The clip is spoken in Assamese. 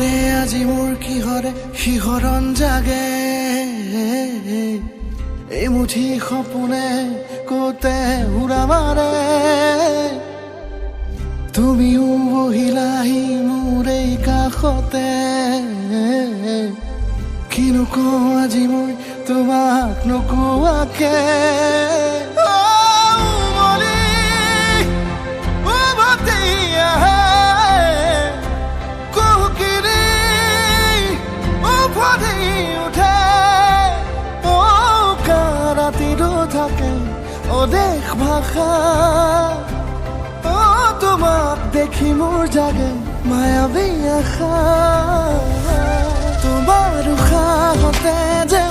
বুকুতে আজি মোৰ কিহৰে শিহৰণ জাগে, এমুঠি সপোনে ক'তে উৰা মাৰে। তুমিও বহিলাহি মোৰ এই কাষতে, কিনো কওঁ আজি মই তোমাক নোকোৱাকে। অ, উমলি উভতি আহে, কুকিৰি উফন্দি উঠে। অ, ৰাতিটো থাকে অদেশ ভাষা। অ, তোমাক দেখি মোৰ জাগে মায়াবী আশা। তোমাৰ উশাহতে যে